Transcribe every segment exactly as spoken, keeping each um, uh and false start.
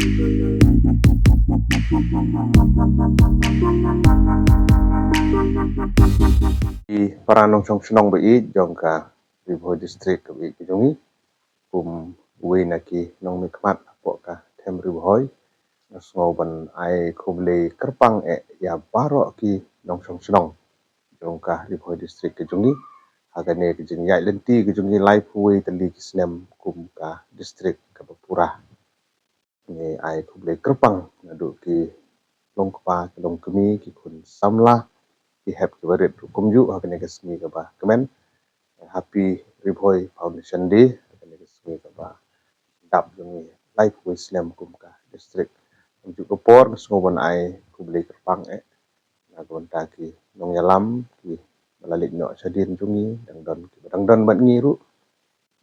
Ki para nongshong shnong ba ïeit jong ka Ri Bhoi District kaba ïeit ka jong ngi, kum uwei na ki nongmihkhmat hapoh ka Them Ri Bhoi, nga sngew ban ai khublei kyrpang eh ïa baroh ki nongshong shnong jong ka Ri Bhoi District ka jong ngi ha kane ka jingïaid lynti ka jong ngi laiphew wei tylli ki snem kum ka district kaba pura. Ngi ai khublei kyrpang naduh ki longkpa, ki longkmie, ki khun samla, ki hep ki barit ruh kumjuh ha kane ka sngi kaba kmen. Happy Ri Bhoi Foundation Day ha kane ka sngi kaba dap jong ngi laiphew wei snem kum ka district. Kumjuh ka por nga sngew ban ai khublei kyrpang eh na ka bynta ki nongïalam kiba la leit noh shadien jong ngi, dang don kiba dang don bad ngi ruh,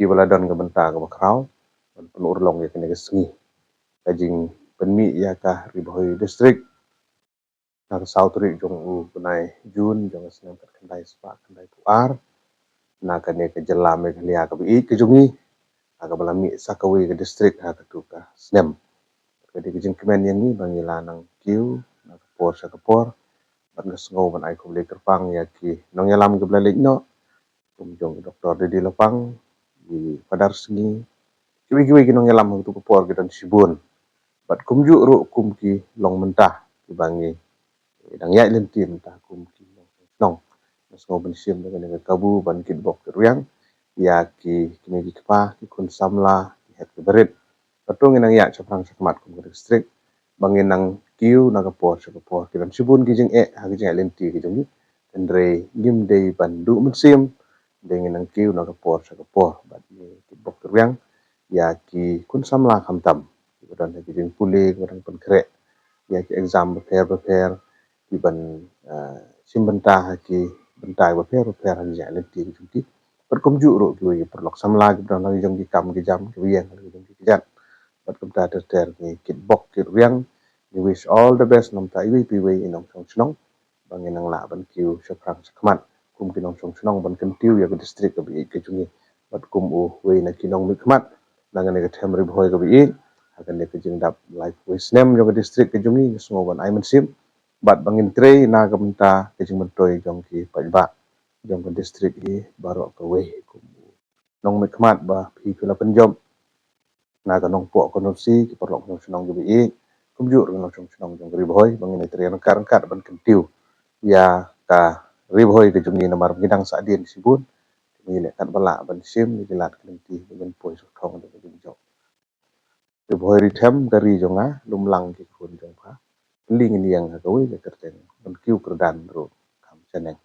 kiba la don ka bynta kaba khraw ban pynurlong ïa kane ka sngi. Ka jingpynmih ïa ka Ri Bhoi District ha ka saw tarik jong u bnai June jong ka snem khatkhyndai spah khyndaiphew ar na kane ka jylla Meghalaya kaba ïeit ka jong ngi, ha kaba la mih sa kawei ka district ha katu ka snem. Ka dei ka jingkmen ïa ngi ba ngi la nang kiew na ka por sha ka por, bad nga sngew ban ai khublei kyrpang ïa ki nongïalam kiba la leit noh, kum jong ki Doktor Didi Lapang, ki Father Sngi, kiwei kiwei ki nongïalam ha katu ka por ki don shibun. Bad kumjuh ruh kum ki long mynta kiba ngi dang ïaid lynti mynta kum ki nongshong shnong. Nga sngew ban shim da kane ka kabu ban kitbok kitrwiang ïa ki kmie ki kpa, ki khun samla, ki hep ki barit. Bad to ngin nang ïaid shaphrang shakhmat kum ka district ba ngin nang kiew na ka por sha ka por. Ki don shibun ki jingeh ha ka jingïaid lynti ka jong ngi, hynrei ngim dei ban duh mynsiem, dei ngin nang kiew na ka por sha ka por bad ngi kitbok kitrwiang ïa ki khun samla khamtam kiba don ha ki jingpule, kiba dang pynkhreh ïa ki exam bapher bapher, kiban, ah, shim bynta ha ki bynta bapher bapher ha ki jingïaid lynti ka jong ki. Bad kumjuh ruh kiwei ki paralok samla kiba don ha ki jong ki kam ki jam, kiba ïeng ha ki jong ki kjat. Bad kumta ter ter ngi kitbok kitrwiang, ngi wish all the best na ka bynta iwei pa iwei i nongshong shnong ba ngin nang lah ban kiew shaphrang shakhmat kum ki nongshong shnong ban kyntiew ïa ka district kaba ïeit ka jong ngi. Bad kum uwei na ki nongmihkhmat na kane ka Them Ri Bhoi kaba ïeit ha kane ka jingdap laiphew wei snem jong ka district ka jong ngi, nga sngew ban ai mynsiem bad ba ngin trei na ka bynta ka jingmyntoi jong ki paidbah jong ka district hi baroh kawei. Kum u nongmihkhmat ba phi phi la pynjop na ka Nongpoh constituency, ki paralok nongshong shnong kiba ïeit, kumjuh ruh nongshong shnong jong ka Ri Bhoi, ba ngin ïatrei ryngkat ryngkat ban kyntiew ïa ka Ri Bhoi ka jong ngi, namar ngi dang sah dien shibun. Ngi leh katba lah ban shim ïa ki lad ki lynti ba ngin poi sawdong da ka jingjop. Ri Bhoi Ri Them ka ri jong nga, lum lang ki khun jong pha, pynlong ngin ïeng ha kawei ka kyrteng, ban kiew kyrdan ruh kham shaneng.